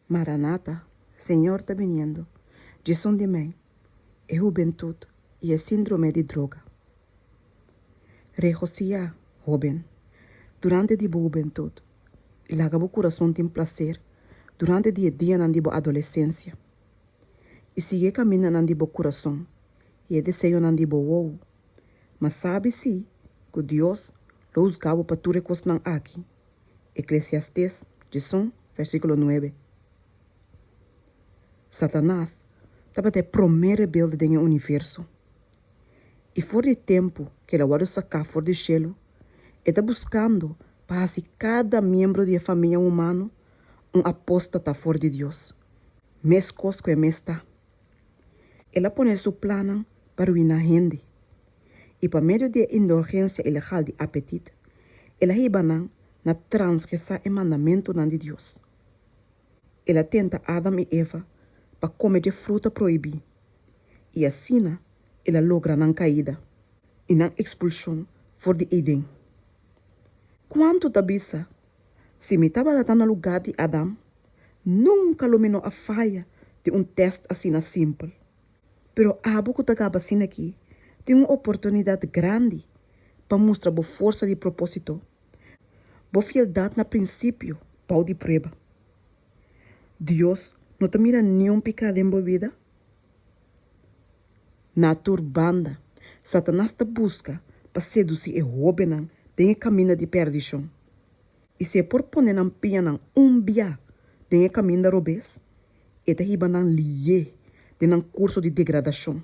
Maranata, Señor ta biniendo, djesun di mei, e hubentut i e síndrome di droga. Regosihá, hóben, durante di bo hubentut, i laga bo kurason tin plaser durante di e dianan di bo adolesensia. I sigui e kamindanan di bo kurason i e deseonan di bo wowo, ma sabi sí ku Dios lo husga bo pa tur e kosnan aki. Eklesiastes 11, versíkulo 9. Satanas tabata e promé rebelde den e universo. I for di tempu ku el a wòrdu saká for di shelu, e ta buskando pa hasi kada miembro di e famia humano un apóstata for di Dios, meskos ku e mes ta. El a pone su plannan pa ruiná hende, i pa medio di e indulgensia ilegal di apetit, el a hiba nan na transgresá e mandamentunan di Dios. El a tenta Adam i Eva pa kome dje fruta prohibí, i asina el a logra nan kaida i nan ekspulshon for di Eden. Kuantu ta bisa, Si mi tabata ta na lugá di Adam, nunka lo mi no a faya den un tèst asina simpel. Pero abo ku ta gaba asina aki tin un oportunidat grandi pa mustra bo forsa di propósito, bo fieldat na prinsipio bou di prueba. Dios no ta mira niun piká den bo bida? Na tur banda, Satanas ta buska pa sedusí e hóbennan den e kaminda di pèrdishon. I si e por pone nan pianan un bia den e kaminda robes, e ta hiba nan lié den nan kurso di degradashon,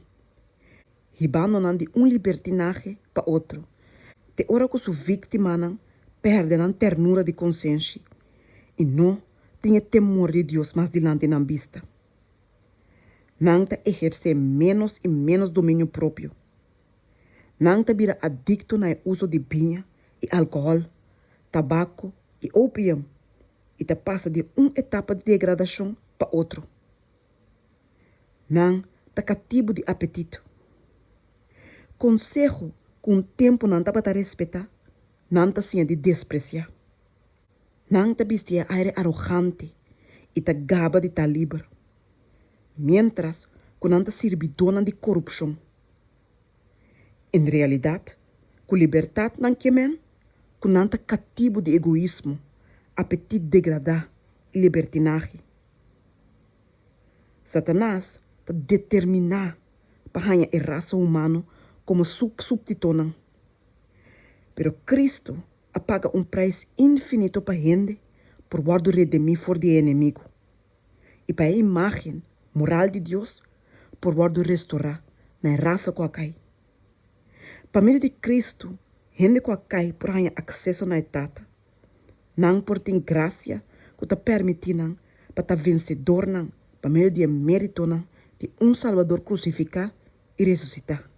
hibando nan di un libertinahe pa otro, te ora ku su víktimanan pèrdè nan ternura di konsenshi i no tin e temor di Dios mas dilanti nan bista. Nan ta ehersé ménos i ménos dominio propio. Nan ta bira adikto na e uso di biña i alkohòl, tabako i opium i ta pasa di un etapa di degradashon pa otro. Nan ta katibu di apetit. Konseho ku un tempu nan tabata respetá, nan ta siña di despresiá. Nan ta bisti e aire arogante i ta gaba di ta liber, miéntras ku nan ta sirbidónan di korupshon. En realidat, ku libertat nan ke men ku nan ta katibu di egoismo, apetit degradá i libertinahe. Satanas ta determiná pa haña e rasa humano komo su súpditonan. Pero Kristu a paga un preis infinito pa hende por wòrdu redemí for di e enemigu i pa e imágen moral di Dios por wòrdu restorá na e rasa ku a kai. Pa medio di Kristu, hende ku a kai por haña akseso na e Tata. Nan por tin grasia ku ta permití nan pa ta vensedornan pa medio di e méritonan di un Salbador krusifiká i resusitá.